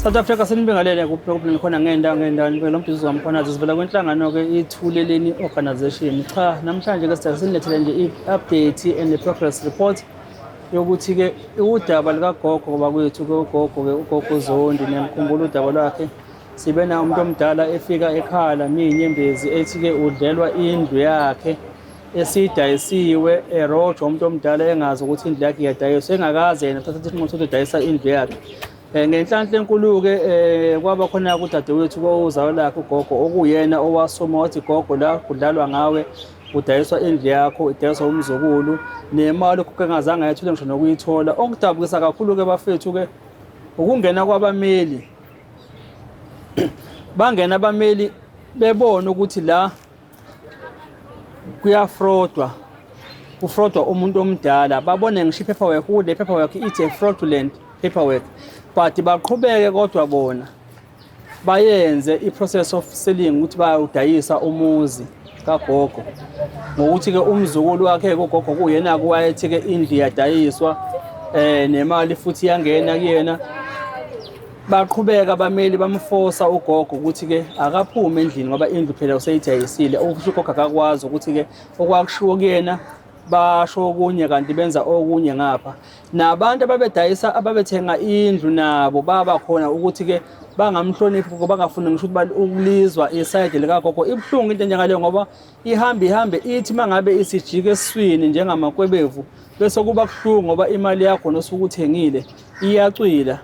South Africa, sinibingelele kuphi kuphi khona ngendawo ngendawo, nibingelele uMduduzi kaMkhwanazi. Sivela kwinhlangano-ke iThuleleni Organization. Cha, namhlanje-ke sidake sinilethele nje i-update and the progress report yokuthi-ke udaba likagogo bakwethu-ke, ugogo-ke, ugogo Zondi, niyamkhumbula udaba lwakhe. Sibe na umuntu omdala efika ekhala miyinyembezi, ethi-ke udlelwa indlu yakhe esiyidayisiwe, erojwa umuntu omdala engazi ukuthi indlu yakhe iyadayiswa, engakaze yena thatha isinqumo sokuthi udayisa indlu yakhe. Ngenhlanhla enkulu-ke kwaba khona kudadewethu owuzalo lakhe ugogo, okuyena owasoma wathi, "Gogo, la kudlalwa ngawe, kudayiswa indlu yakho, idayiswa umzukulu," nemali ugogo engazange ayithole ngisho nokuyithola. Okudabukisa kakhulu-ke bafethu-ke ukungena kwabameli. Bangena abameli bebona ukuthi la kuyafrodwa, kufrodwa umuntu omdala. Babone ngisho i-paperwork, kule paperwork ithi a fraudulent paperwork, but baqhubeke kodwa bona bayenze i-process of selling, ukuthi bayawudayisa umuzi kagogo, ngokuthi-ke umzukulu wakhe ugogo kuyena-ke wayethi-ke indlu iyadayiswa, nemali futhi iyangena kuyena. Baqhubeka abameli bamfosa ugogo ukuthi-ke akaphume endlini, ngoba indlu phela useyidayisile. Okusho ugogo akakwazi ukuthi-ke okwakushiwo kuyena, basho okunye kanti benza okunye ngapha. Nabantu ababedayisa, ababethenga indlu, nabo baba khona ukuthi-ke bangamhloniphi ugogo, bangafuni ngisho ukuthi ukulizwa isayidi likagogo. Ibuhlungu into enjengaleyo, ngoba ihambe ihambe ithi uma ngabe isijika esiswini njengamakwebevu, bese kuba kuhlungu, ngoba imali yakho nosuke uthengile iyacwila,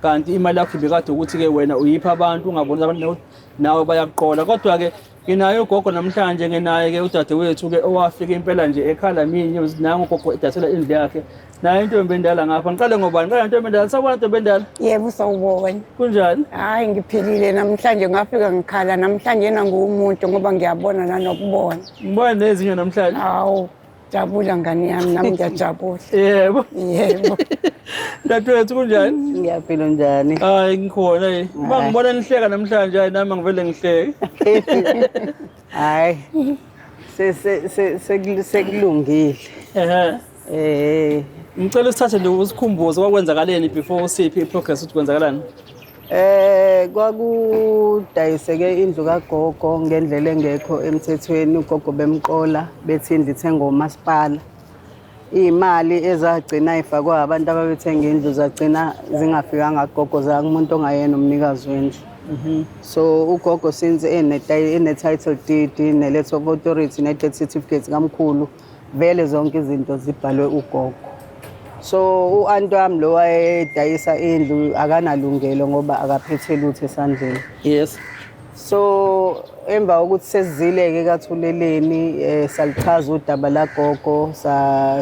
kanti imali yakho ibikade ukuthi-ke wena uyipha abantu, ungaboni abantu nawe bayakuqola. Kodwa-ke nginaye ugogo namhlanje, nginaye-ke udadewethu-ke owafika impela nje ekhala minye, nangu ugogo edayisela indlu yakhe, naye intombi endala ngapha. Ngiqale ngobani? Ngiqale ntombi endala. Sawubona, ntombi endala. Yebo, sawubona. Kunjani? Hayi, ngiphilile. Namhlanje ngafika ngikhala namhlanje nangumuntu, ngoba ngiyabona nanokubona. Ngibona nezinyo namhlanje. Hawu, jabula ngane yami, nami ngiyajabula. Yebo. Yebo. Dadewethu, kunjani? Ngiyaphila, njani? Hayi, ngikhona. Yi uma ngibona nihleka namhlanje, hayi, nami ngivele ngihleke. Hayi. Sekulungile. Ehe. Ngicela usithathe nje usikhumbuze kwakwenzakaleni before usiphi i-progress, ukuthi kwenzakalani. Kwakudayiseke indlu kagogo ngendlela engekho emthethweni, ugogo bemqola bethi indlu ithengwa umasipala. Iy'mali ezagcina ifakwa abantu ababethenga indlu zagcina zingafikanga kugogo, zaya kumuntu ongayena umnikazi wendlu. So ugogo since ene-title deed, ne-letter of authority, ne-death certificate kamkhulu, vele zonke izinto zibhalwe ugogo. So u-anti wami lo wayedayisa indlu akanalungelo, ngoba akaphethe lutho esandleni. So emva kokuthi sesizile-ke kaThuleleni, salichaza udaba lagogo,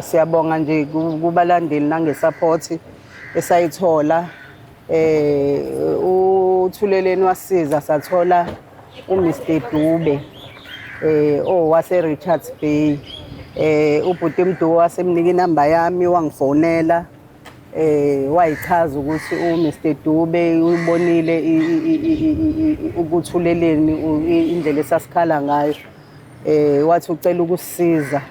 siyabonga nje kubalandeli nange-support esayithola. UThuleleni wasiza sathola uMr Dube owase Richards Bay. Ubhuti Mdu wasemnika inamba yami, wangifonela, wayichaza ukuthi uMr Dube ubonile ukuThuleleni indlela esasikhala ngayo, wathi ucela ukusisiza.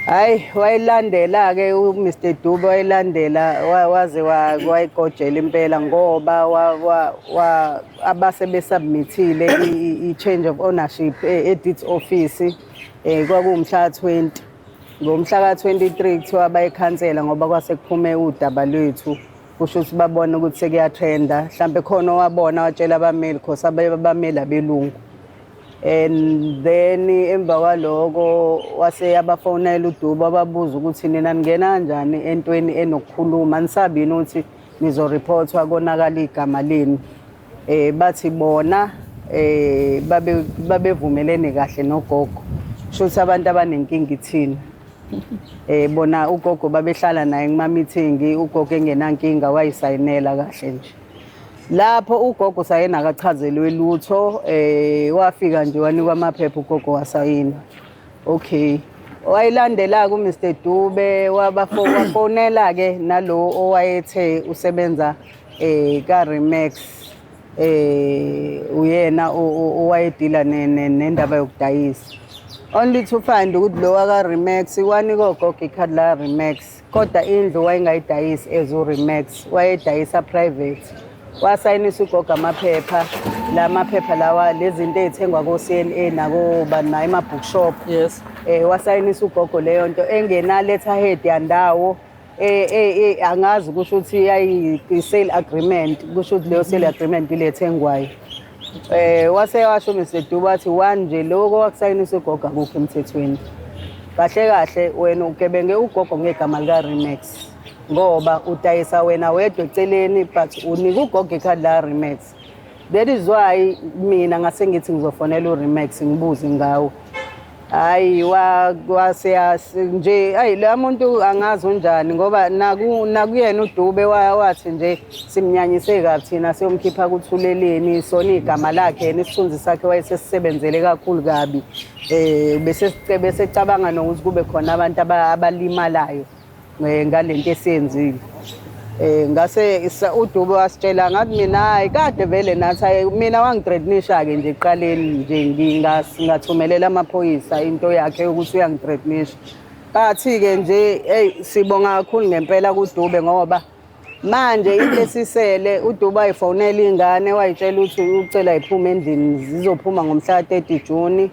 Hayi, wayilandela ke uMr Dube, wayilandela waze wayigojela impela, ngoba abase besubmithile i-change of ownership e-deeds office, kwakuwumhla 20. Ngomhla ka-23 kuthiwa bayikhansela, ngoba kwase kuphume udaba lwethu, kusho ukuthi babona ukuthi sekuyatrenda, mhlampe khona owabona watshela abameli, 'cause abameli abelungu. And then emva kwaloko wase yabafonela uDube, ababuza ukuthi nina ningena kanjani entweni enokukhuluma, nisabi yini ukuthi nizoriphothwa konakala igama lenu? Bathi bona babe babevumelene kahle nogogo, kusho ukuthi abantu abanenkinga ithina. Bona ugogo babehlala naye kuma meeting, ugogo engenankinga, wayisayinela kahle nje. Lapho ugogo sayena akachazelwe lutho, wafika nje wanikwa amaphepha, ugogo wasayina. Okay, wayilandela ku Mr Dube, wafonela ke nalo owayethe usebenza ka Remax, uyena owayedila nendaba yokudayisa, only to find ukuthi lo waka Remax wanika ugogo ikhadi la Remax, kodwa indlu wayengayidayisi as uRemax, wayedayisa private. Wasayinisa ugogo amaphepha, la maphepha lawa lezinto ey'thengwa ko-CNA nakobani nayo ema-bookshop. Yes. Wasayinisa ugogo leyo nto engena letterhead yandawo. Angazi kusho ukuthi yayi sale agreement, kusho ukuthi leyo sale agreement ile ethengwayo. Wase washo Mr Dube wathi one nje lokho wakusayinisa ugogo akukho emthethweni. Kahle kahle wena ugebenge ugogo ngegama lika Remax ngoba udayisa wena wedwa eceleni but unika ugogo ikhadi la Remax. That is why mina ngase ngithi ngizofonela uRemax ngibuze ngawo. Hayi wase nje hayi la muntu angazi unjani ngoba nakuyena uDube wathi nje simnyanyise kabi thina siyomkhipha kuthuleleni sona igama lakhe yena isithunzi sakhe wayesesisebenzele kakhulu kabi. Bese besecabanga nokuthi kube khona abantu abalimalayo ngalento esiyenzile. Ngase uDube wasitshela ngathi mina hayi kade vele nathi hayi mina wangithreatenisha ke nje ekuqaleni nje ngingathumelela amaphoyisa into yakhe ukuthi uyangithreatenisha. Bathi ke nje hey sibonga kakhulu ngempela kuDube ngoba manje into esisele uDube wayifonela ingane wayitshela ukuthi ucela iphume endlini zizophuma ngomhla 30 June.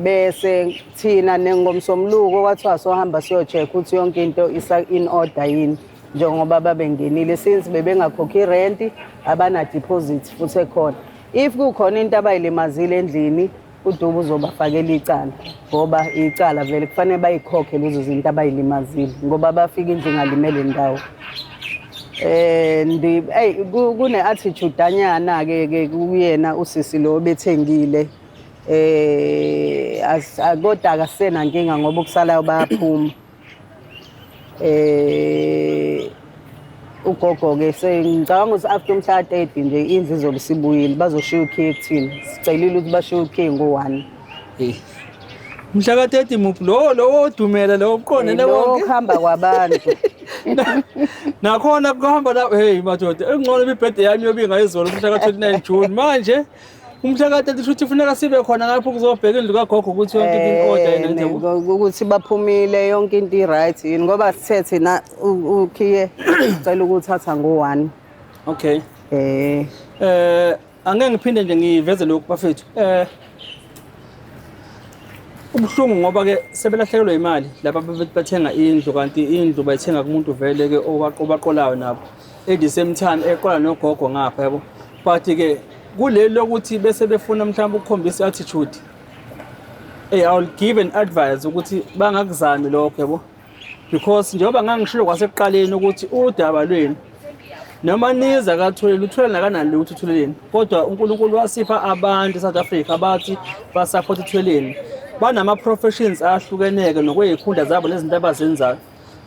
Bese thina nengomsomluko kwathiwa sohamba siyo-check ukuthi yonke into isa in order yini njengoba babengenile since bebengakhokhi irenti abana deposit futhi ekhona. If kukhona into abayilimazile endlini uDube uzobafakela icala ngoba icala vele kufanele bayikhokhe lezo zinto abayilimazile ngoba bafika indlu ingalimele ndawo. Ndi hey kune attitude anyana ke ke kuyena usisi lo bethengile kodwa akasena nkinga ngoba okusalayo bayaphuma. Ugogo ke sengicabanga ukuthi after umhla 30 nje indlu izobe isibuyile bazoshiya ukhiye kuthina. Sicelile ukuthi bashiye ukhiye ngo-1. Mhla ka-30 muphi lo odumela lo uqondene Lo wonke. kuhamba kwabantu. Nakhona kuhamba la hey madoda engcono ibibhede yami yobe ingayizolo umhla ka-29 June manje umhla ka-30 futhi kufuneka sibe khona ngapho kuzobheka indlu kagogo ukuthi yonke into in order yena nje. Ukuthi baphumile yonke into i-right yini ngoba sithe thina ukhiye sicela ukuthatha ngo-1. Okay. Angeke ngiphinde nje ngiveze lokhu bafethu. Ubuhlungu ngoba ke sebelahlekelwe imali laba bathenga indlu kanti indlu bayithenga kumuntu vele ke obaqolayo nabo. At the same time eqola nogogo ngapha yabo. But ke kuleli lokuthi bese befuna mhlawumbe ukukhombisa attitude. Hey, I will give an advice ukuthi bangakuzami lokho yabo. Because njengoba ngangishilo kwasekuqaleni ukuthi udaba lwenu noma niza kaThuleleni uThuleleni akanalo lutho uThuleleni kodwa uNkulunkulu wasipha abantu eSouth Africa abathi basupport uThuleleni banama professions ahlukeneke nokweyikhundla zabo nezinto abazenzayo.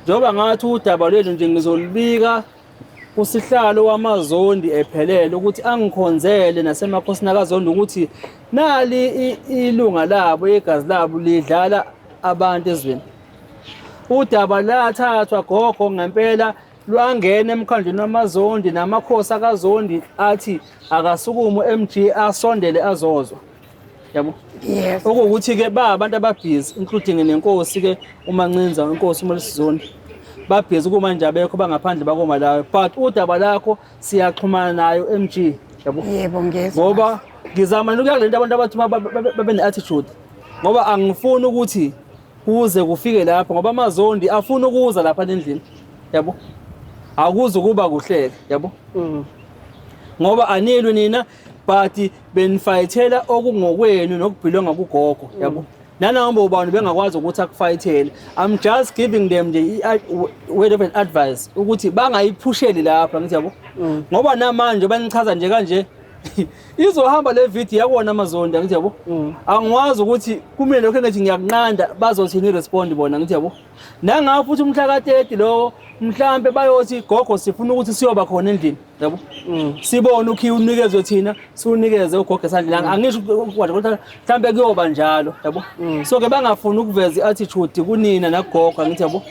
Njengoba ngathi udaba lwenu nje ngizolubika kusihlalo wamaZondi ephelele ukuthi angikhonzele nasemakhosini akaZondi ukuthi nali ilunga labo igazi labo lidlala abantu ezweni. Udaba lathathwa gogo ngempela lwangena emkhandlwini wamaZondi namakhosi akaZondi athi akasukume MG asondele azozwa. Yabo? Yes. Okuwukuthi ke ba abantu ababhizi including nenkosi ke uMancinza inkosi uMolisizoni. Babhizi kuma nje abekho bangaphandle bakoMalawi but udaba lakho siyaxhumana nayo MG. Yabo? Yebo ngezwa. Ngoba ngizama ukuya kulento abantu abathi babe ne-attitude ngoba angifuni ukuthi kuze kufike lapho ngoba amaZondi afuna ukuza lapha endlini. Yabo? Akuze kuba kuhleke, yabo? Ngoba anilwi nina but benifayithela okungokwenu nokubhilonga kugogo, yabo? Nanoma ubani bengakwazi ukuthi akufayithele. I'm just giving them the word of an advice ukuthi bangayiphusheli lapha ngithi yabo. Ngoba namanje banichaza nje kanje izohamba le video yakona amaZondi ngithi yabo. Angikwazi ukuthi kumele lokho engathi ngiyakunqanda bazothini respond bona ngithi yabo. Nangapho futhi umhla ka-30 lo mhlambe bayothi gogo sifuna ukuthi siyoba khona endlini yabo. Sibone ukhiye unikezwe thina siunikeze ugogo esandleni. Angisho ukwazi kodwa mhlambe kuyoba njalo yabo. So ke bangafuni ukuveza i-attitude kunina nagogo ngithi yabo.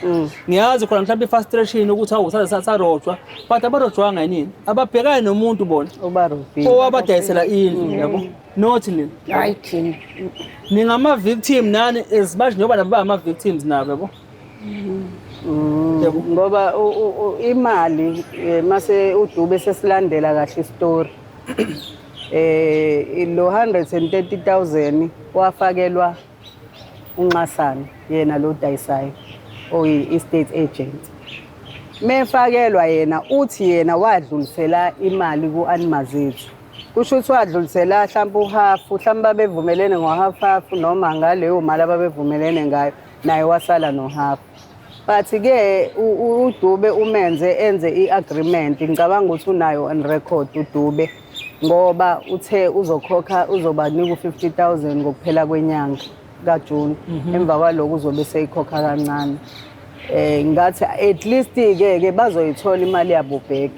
Ngiyazi khona mhlambe i-frustration ukuthi awu sarojwa but abarojwanga yini ababhekane nomuntu bona Obarobile. owabadayisela indlu yabo. Not nina. Hayi thina. Ningama victim nani as much njengoba nabo bangama victims nabo yabo. Yebo. Ngoba imali mase uDube sesilandela kahle isitori, lo 130,000 wafakelwa uNxasana, yena lo dayisayo oyi-estate agent. Mefakelwa yena, uthi yena wadlulisela imali ku-Animazethu, kusho ukuthi wadlulisela mhlawumbe uhafu, mhlawumbe babevumelene ngo-half half noma ngaleyo mali ababevumelene ngayo, naye wasala nohafu. But-ke uDube umenze enze i-agreement, ngicabanga ukuthi unayo on record uDube, ngoba uthe uzokhokha, uzobanika u-50,000 ngokuphela kwenyanga kaJune, emva kwaloko uzobe seyikhokha kancane. Ngathi at least ke ke bazoyithola imali yabo back,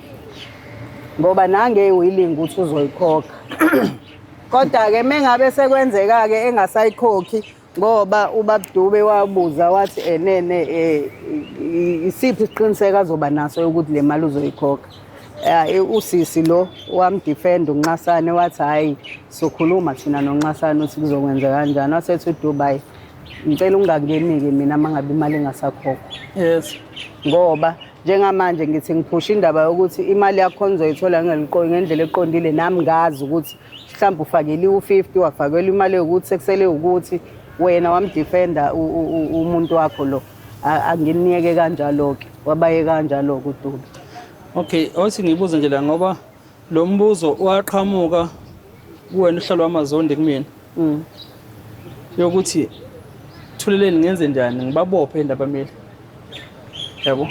ngoba nange willing ukuthi uzoyikhokha. Kodwa ke mengabe sekwenzeka ke engasayikhokhi, ngoba uBabDube wabuza wathi enene isiphi isiqiniseko azoba naso ukuthi le mali uzoyikhokha. Usisi lo wamdefend uNxasane, wathi hayi, sokhuluma thina noNxasane ukuthi kuzokwenzeka kanjani. Wasethi uDubai, ngicela ungangeni-ke mina uma ngabe imali ingasakhokhwa, ngoba njengamanje ngithi ngiphusha indaba yokuthi imali yakho nizoyithola ngendlela eqondile, nami ngazi ukuthi mhlawumbe ufakeliwe u-50, wafakelwa imali yokuthi sekusele ukuthi wena wamdefenda umuntu wakho lo. Anginiyeke kanjalo-ke, wabaye kanjalo-ke uDube. Okay, awuthi ngibuze nje la, ngoba lo mbuzo waqhamuka kuwena uhlalo wamazondi kumina yokuthi thuleleni ngenze njani, ngibabophe indaba mina, yabo,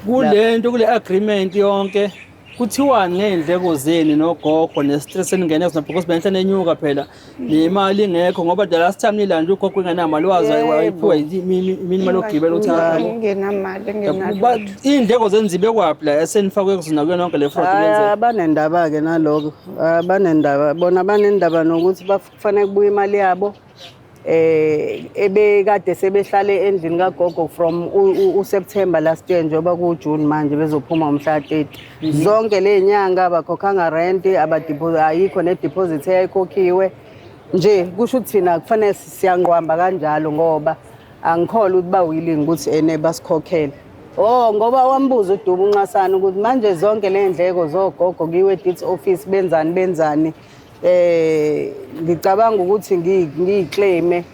kule nto, kule agreement yonke kuthiwani ngey'ndleko zenu nogogo ne-stress eningene kusona, because benhla nenyuka phela nemali ingekho, ngoba the last time nilanje ugogo engenamali waze wayiphiwa imini imali yokugibela ukuthi yabo. Ngingenamali, ngingenalutho. Iy'ndleko zenu zibe kwaphi la esenifakwe kuzona kuyona yonke le fraud Hhayi, yenzeka? Abanendaba-ke naloko, abanendaba bona, banendaba nokuthi kufanele kubuye imali yabo ebekade sebehlale endlini kagogo from uSeptember last year, njengoba ku-June manje, bezophuma umhla 30. Zonke le nyanga abakhokhanga rent, abadeposit, ayikho ne-deposit eyayikhokhiwe nje. Kusho ukuthi thina kufanele siyanqwamba kanjalo, ngoba angikholwa ukuthi ba-willing ukuthi ene basikhokhele. Oh, ngoba wambuza uDuba uNxasana ukuthi manje zonke le ndleko zogogo kuyiwe deeds office, benzani benzani, ngicabanga ukuthi ngiyiclaime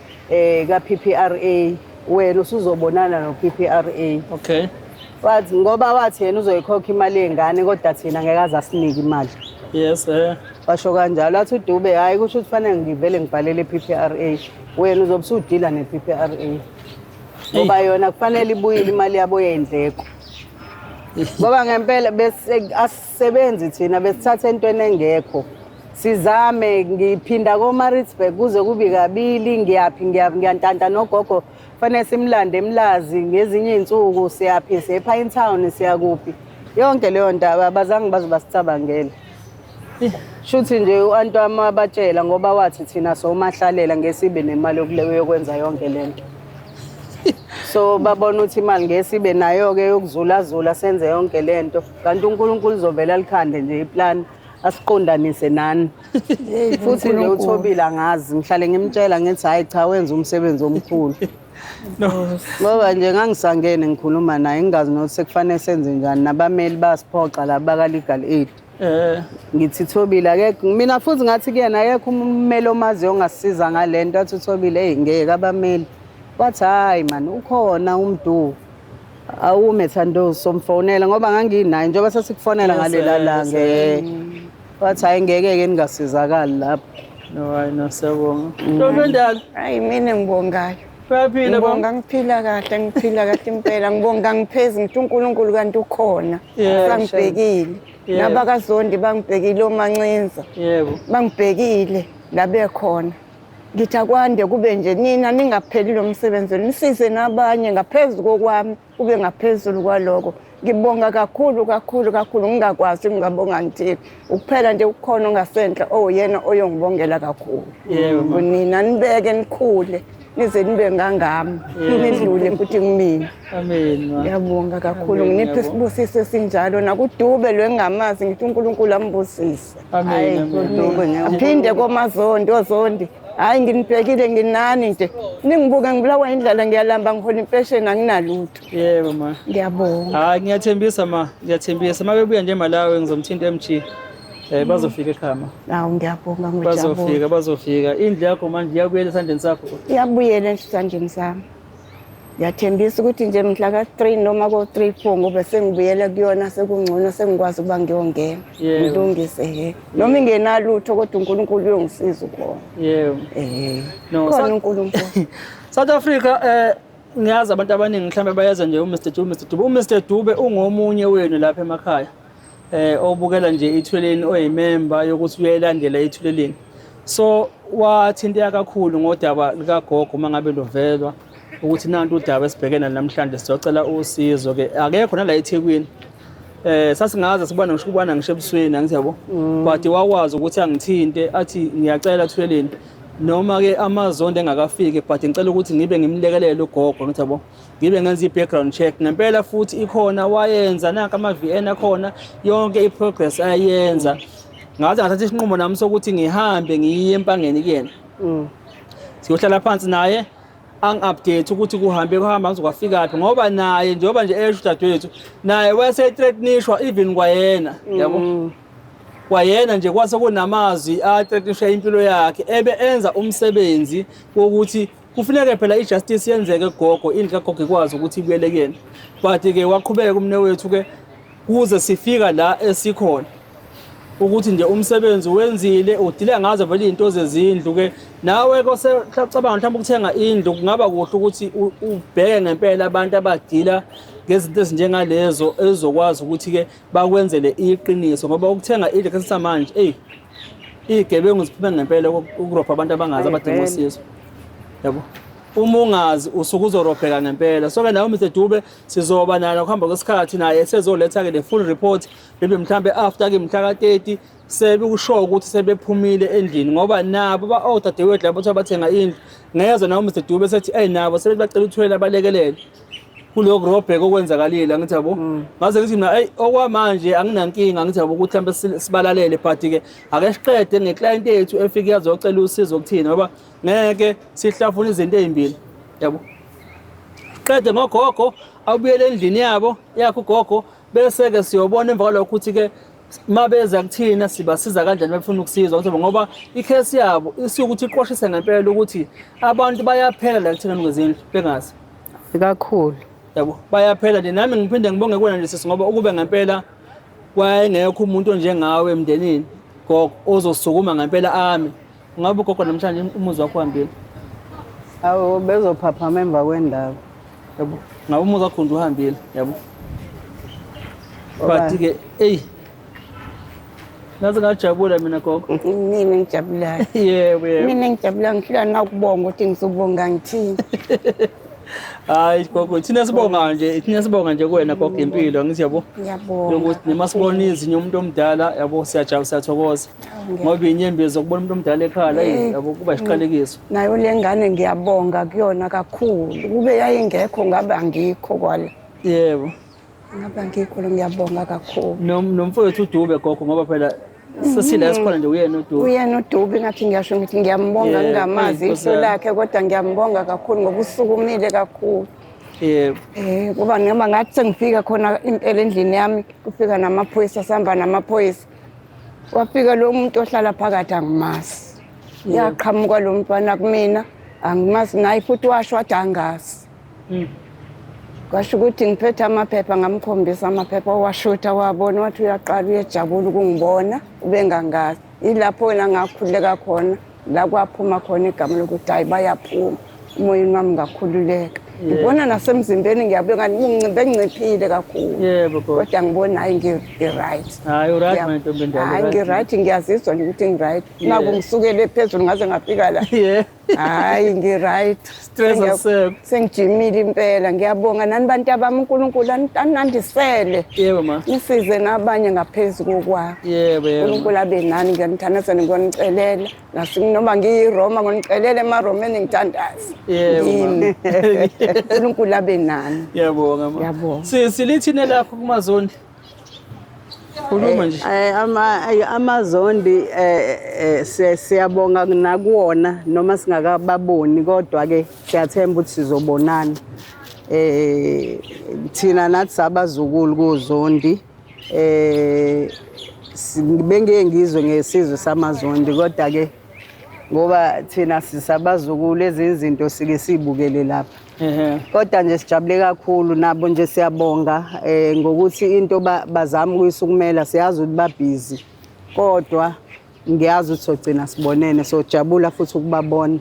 ka PPRA, wena usuzobonana no PPRA. Wathi ngoba wathi yena uzoyikhokha imali yengane, kodwa thina ngeke aze asinike imali. Washo kanjalo, wathi uDube hayi, kusho ukuthi fanele ngivele ngibhalele i-PPRA, wena uzobe usudila ne-PPRA, ngoba yona kufanele ibuyile imali yabo yey'ndleko, ngoba ngempela bese asisebenzi thina, besithatha entweni engekho. Sizame ngiphinda ko-Maritzburg kuze kube kabili, ngiyaphi, ngiyantanta nogogo, fanele simlande eMlazi ngezinye iy'nsuku, siyaphi, siye e-Pinetown, siyakuphi, yonke leyo ndaba abazange baze basicabangele. Shuthi nje u-anti wami wabatshela, ngoba wathi thina somahlalela ngesibe nemali yokwenza yonke lento, so babona ukuthi imali ngesibe nayo-ke yokuzulazula senze yonke lento, kanti uNkulunkulu uzovela alikhande nje iplani asiqondanise nani. Futhi nje uThobile angazi, ngihlale ngimtshela ngithi hhayi cha, wenza umsebenzi omkhulu, ngoba nje ngangisangene ngikhuluma naye ngingazi nokuthi sekufanele senze njani, nabameli bayasiphoxa la baka-legal aid. Ngithi Thobile akekho mina, futhi ngathi kuyena akekho ummeli omaziyo ongasisiza ngale nto. Athi uThobile, eyi ngeke abameli. Wathi hhayi mani, ukhona umdu, awume Thando, somfonela, ngoba nganginaye njengoba sasikufonela ngalela langa. Wathi hhayi ngeke-ke ningasizakali lapho. No, hayi no, siyabonga. Ntombi endala, Hayi, mina ngibongayo. Uyaphila ba? Ngibonga, ngiphila kahle, ngiphila kahle impela. Ngibonga ngiphezi, ngithi uNkulunkulu kanti ukhona. Sangibhekile. Nabakazondi bangibhekile, omancinza. Bangibhekile la bekhona. Ngithi akwande kube nje nina ningapheli lo msebenzi, nisize nabanye ngaphezulu kokwami, kube ngaphezulu kwaloko. Ngibonga kakhulu kakhulu kakhulu, ngingakwazi ngingabonga ngithini. Ukuphela nje ukhona ongasenhla owuyena oyongibongela kakhulu. Yebo, ma. Nina nibeke nikhule nize nibe ngangami, nidlule futhi kumina. Amen ma. Ngiyabonga kakhulu. Amen, Nginiphe ngiyabonga. isibusiso esinjalo nakuDube lo engingamazi, ngithi uNkulunkulu ambusise. Amen. Amen. uDube ngeke. Aphinde komazondi ozondi. Hhayi nginibhekile nginani nje. Ningibuke ngibulawa indlala ngiyalamba ngihola impesheni anginalutho. Yebo ma. Ngiyabonga. Hayi ngiyathembisa ma, ngiyathembisa. Uma bebuya nje eMalawi ngizomthinta MG. Bazofika ekhaya ma. Hawu ngiyabonga ngojabula. Bazofika, bazofika. Indlu yakho manje iyabuyela esandleni sakho. Iyabuyela esandleni sami. Ngiyathembisa ukuthi nje mhla ka-3 noma ko-3 4 ngoba sengibuyela kuyona sekungcono sengikwazi ukuba ngiyongena. Ngilungise he. Noma ingenalutho kodwa uNkulunkulu uyongisiza ukhona. Yebo. No, khona uNkulunkulu. South Africa ngiyazi abantu abaningi mhlawumbe bayeza nje uMr Dube, uMr Dube. UMr Dube ungomunye wenu lapha emakhaya. Obukela nje Ithuleleni, oyimemba yokuthi uyayilandela Ithuleleni. So wathinteka kakhulu ngodaba likagogo uma ngabe luvelwa ukuthi nantu udaba esibhekene namhlanje, sizocela usizo ke. Akekho nala eThekwini. Sasingaze sibone ngisho ukubona ngisho ebusweni, angithi yabo. But wakwazi ukuthi angithinte athi ngiyacela Thuleleni, noma ke amazondo engakafiki, but ngicela ukuthi ngibe ngimlekelele ugogo, ngithi yabo, ngibe ngenza i-background check. Ngempela futhi ikhona wayenza, nanka ama-VN akhona, yonke i-progress ayenza. Ngaze ngathatha isinqumo nami sokuthi ngihambe ngiye eMpangeni kuyena. Siyohlala phansi naye angi-update ukuthi kuhambe kuhamba kuzokwafika phi, ngoba naye njengoba nje esho udadewethu, naye wayese-threatenishwa even kwayena, yabo. Kwayena nje kwase kunamazwi a-threatenisha impilo yakhe, ebe enza umsebenzi wokuthi kufuneke phela i-justice yenzeke gogo, indlu kagogo ikwazi ukuthi ibuyele kuyena. But-ke waqhubeka umne wethu-ke kuze sifika la esikhona, ukuthi nje umsebenzi wenzile, udila ngazo vele izinto zezindlu ke. Nawe kosecabanga mhlawumbe ukuthenga indlu, kungaba kuhle ukuthi ubheke ngempela abantu abadila ngezinto ezinjengalezo ezizokwazi ukuthi-ke bakwenzele iqiniso, ngoba ukuthenga indlu esikhathini samanje, eyi, iy'gebengu ziphume ngempela ukurobha abantu abangazi abadinga usizo, yabo. Uma ungazi usuke uzorobheka ngempela. So-ke nawe Mr Dube sizoba naye ngokuhamba kwesikhathi, naye sezoletha-ke le full report, maybe mhlambe after-ke mhla ka-30 sebekusho ukuthi sebephumile endlini, ngoba nabo odadewethu labo bathiwa bathenga indlu. Ngezwa nawe Mr Dube sethi eyi nabo sebethi bacela uthwele abalekelele kuloko kurobheka okwenzakalile, angithi yabo. Ngaze ngithi mina eyi okwamanje anginankinga, angithi yabo, ukuthi mhlawumbe sibalalele, but-ke ake siqede ngeklayenti yethu efike yazocela usizo kuthina, ngoba ngeke sihlafune izinto ey'mbili, yabo. Qede ngogogo abuyele endlini yabo yakhe ugogo, bese-ke siyobona emva kwalokho ukuthi-ke mabeza kuthina sibasiza kanjani befuna ukusizwa, ngoba ikhesi yabo isuke ukuthi iqwashise ngempela ukuthi abantu bayaphela la kuthina kwezindlu bengazi kakhulu, yabo, bayaphela nje. Nami ngiphinde ngibonge kuwena nje sisi, ngoba ukube ngempela wayengekho umuntu onjengawe emndenini gogo ozosukuma ngempela ami, ngabe ugogo namhlanje umuzi wakho uhambile. Awu bezophaphama emva kwendaba, yabo, ngabe umuzi wakho nje uhambile, yabo. But-ke eyi ngaze ngajabula mina gogo. Mina ngijabulayo. Yebo yebo. Mina ngijabula ngihlula nakubonga ukuthi ngizobonga ngithini. Hayi gogo, thina sibonga nje, thina sibonga nje kuwena gogo impilo, ngithi yabo. Ngiyabonga. Ukuthi noma sibona izinyo umuntu omdala, yabo, siyajabula siyathokoza. Ngoba inyembezi zokubona umuntu omdala ekhala, yabo, kuba isiqalekiso. Nayo le ngane ngiyabonga kuyona kakhulu. Kube yayingekho ngabe angikho kwala. Yebo. Ngabe angikho, ngiyabonga kakhulu. Nomfowethu uDube gogo, ngoba phela sesila esikhona nje uyena uDube. Uyena uDube, ngathi ngiyasho ngithi ngiyambonga, ngingamazi iso lakhe, kodwa ngiyambonga kakhulu ngoba usukumile kakhulu. Yebo. Kuba noma ngathi sengifika khona impela endlini yami, kufika namaphoyisa, sihamba namaphoyisa. Wafika lo muntu ohlala phakathi angimazi. Yaqhamuka lo mntwana kumina, angimazi naye futhi washo wathi angazi. Kwasho ukuthi ngiphethe amaphepha, ngamkhombisa amaphepha, washutha wabona, wathi uyaqala uyejabula ukungibona, ubengangazi. Yilapho wena ngakhululeka khona, la kwaphuma khona igama lokuthi hayi bayaphuma, emoyeni wami ngakhululeka. Ngibona nasemzimbeni ngiyabuya benginciphile kakhulu. Yebo gogo. Kodwa ngibona hayi ngi-right. Hayi u-right manje ntombi endala. Hayi ngi-right, ngiyazizwa nje ukuthi ngi-right. Naku ngisukele phezulu ngaze ngafika la. Hayi ngi-right. Stress asisekho. Sengijimile impela, ngiyabonga nani bantu abami, uNkulunkulu anandisele. Yebo ma. Nisize nabanye ngaphezu kokwami. Yebo yebo. uNkulunkulu abe nani, ngiyanithandaza ngiyonicelela. Noma ngiyiRoma ngonicelela emaRomeni ngithandaze. Yebo ma. uNkulunkulu abe nani. Ngiyabonga ma. Ngiyabonga. Sisi lithini lakho kumaZondi? Khuluma nje. Amazondi siyabonga nakuwona noma singakababoni, kodwa ke siyathemba ukuthi sizobonana. Thina nathi sabazukulu kuZondi, bengeke ngizwe ngesizwe samaZondi, kodwa ke ngoba thina sisabazukulu ezinye izinto sike sibukele lapha. Kodwa nje sijabule kakhulu nabo nje, siyabonga ngokuthi into bazama ukuyisukumela. Siyazi ukuthi babhizi, kodwa ngiyazi ukuthi sogcina sibonene, sojabula futhi ukubabona,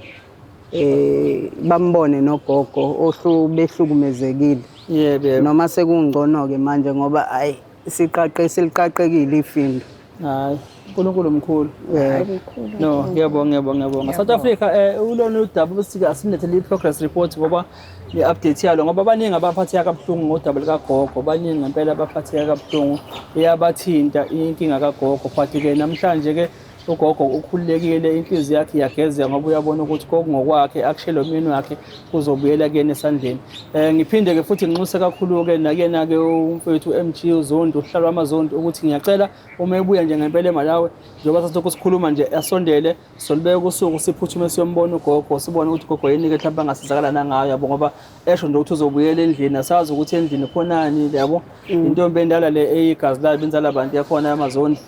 bambone nogogo ohlu behlukumezekile. Yebo yebo. Noma sekungcono ke manje ngoba hayi, siqaqe siliqaqekile ifindo. Hayi, uNkulunkulu mkhulu. Yebo. No, ngiyabonga, ngiyabonga, ngiyabonga. South Africa, ulona udaba ubusike asimlethele i-progress report ngoba i-update yalo, ngoba baningi abaphatheka kabuhlungu ngodaba likagogo, baningi ngempela abaphatheka kabuhlungu, iyabathinta inkinga kagogo. But ke namhlanje ke ugogo ukhululekile, inhliziyo yakhe iyagezeka ngoba uyabona ukuthi kokungokwakhe akushele umyeni wakhe kuzobuyela kuyena esandleni. Ngiphinde ke futhi nginxuse kakhulu ke nakuyena ke umfowethu MG uZondi, uhlalo wamaZondi, ukuthi ngiyacela uma ebuya nje ngempela eMalawi, njengoba sasilokhu sikhuluma nje, asondele solibeka usuku siphuthume siyombona ugogo, sibone ukuthi ugogo yini-ke mhlawumbe angasizakala nangayo, yabo, ngoba esho nje ukuthi uzobuyela endlini, asazi ukuthi endlini khonani, yabo, intombi endala le eyigazi layo benzala bantu yakhona yamaZondi.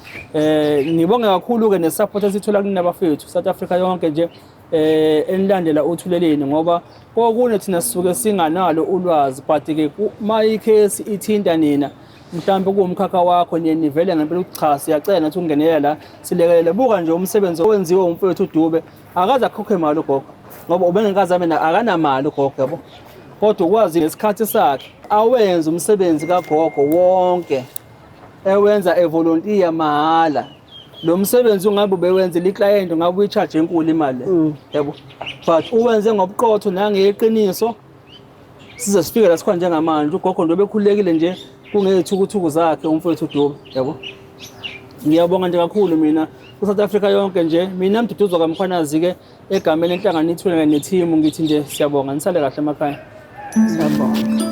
Ngibonge kakhulu-ke ne-support esithola kunina bafethu South Africa yonke nje enilandela uThuleleni, ngoba kokune thina sisuke singanalo ulwazi, but-ke uma ikhesi ithinta nina mhlawumbe kuwumkhakha wakho, niye nivele ngempela ukuthi cha, siyacela nathi ukungenelela la silekelele. Buka nje umsebenzi owenziwe umfowethu uDube, akaze akhokhe imali ugogo ngoba ubengekaze abe akanamali ugogo, yabo, kodwa ukwazi ngesikhathi sakhe awenze umsebenzi kagogo wonke, ewenza evolontiya mahhala. Lo msebenzi ungabe ubewenzela iklayenti, ungabe uyi-charge enkulu imali le, yabo, but uwenze ngobuqotho nangeqiniso size sifike la sikhona njengamanje. Ugogo nje bekhululekile nje kungey'thukuthuku zakhe umfowethu uDube, yabo. Ngiyabonga nje kakhulu mina ku-South Africa yonke nje, mina Mduduzo kaMkhwanazi-ke, egameni lenhlangano iThuleleni nethimu, ngithi nje siyabonga, nisale kahle emakhaya. Siyabonga.